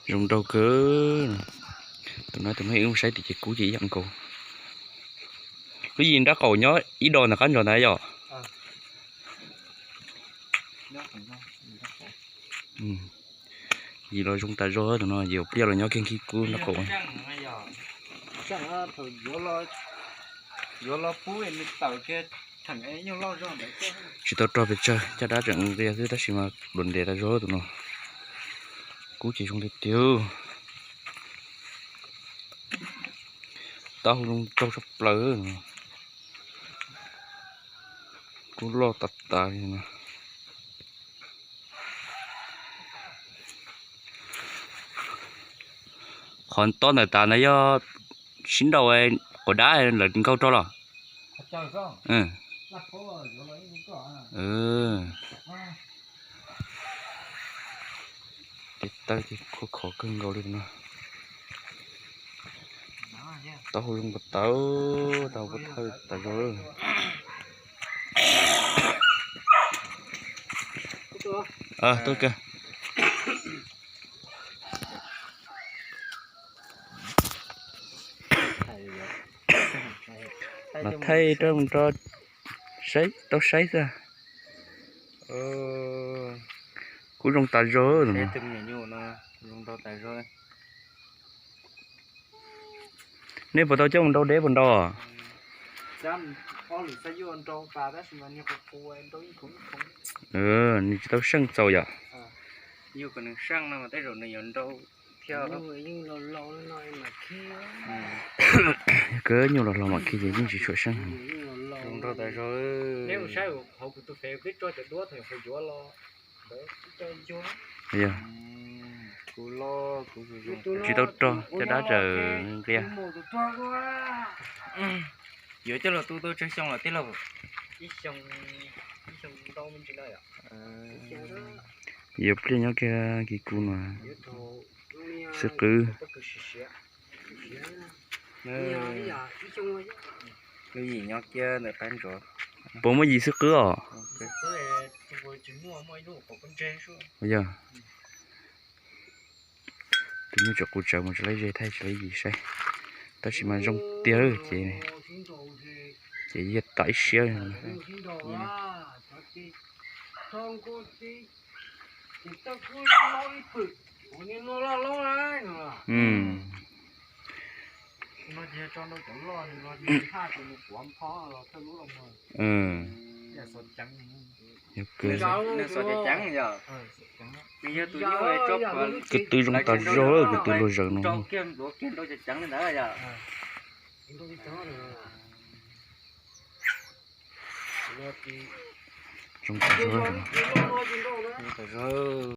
Zoo nraug kawg. Tus no tus no wb saib tim ces kub ces ib yam nkaus. Lub yim nrab qaum nyob ib do ntawm qab ntsos ntawd yom. Yim los zoo tas zog tus no, yim pliaj los nyob kiag nkhib kub nrab qaum. Tsis tau rog pes tsawg, caj dab tseem nqia xwb tab sis mas duav ntev tas zog tus no. Kub ces zoo tiag tiag. Taub hau zoo nraug tshaj plaws. Kub loj tas tas li no. Qhov tob ntawm tas ntawd yog sib nrau quav dab lawv nkaug rau los? Tej tawb ces khov khov kawg nkaus li no. Taub hau zoo npaum tawv, taub hau pov thawj tas zog. Tuaj kawg. Los thaij rau mus rau saib tau saib xwb. Kub zoo tas zog. Nej puas tau coj mus nrau deb puas nrau? Nws tsis tau seej txaus yom. Nyuj los los mam khi ces yeej tsis tshua seej. Tsis tau rog caj dab tsaws nqia. Yuav coj los tu tau tsawg xyoo lawm tij laug? Yuav pliag nyob kiag kis kuv no. Xwb qwb. Puas muaj yim xwb qwb os? Yog. Tus nyuj tseem qus tsawv mus tsis laib ze thaij tsis laib yim saib. Tab sis mas zoo tiag ces, ces yog tom ib siab. Kws tw zoo tas zog, kws tw luag zawm no. Zoo tas zog.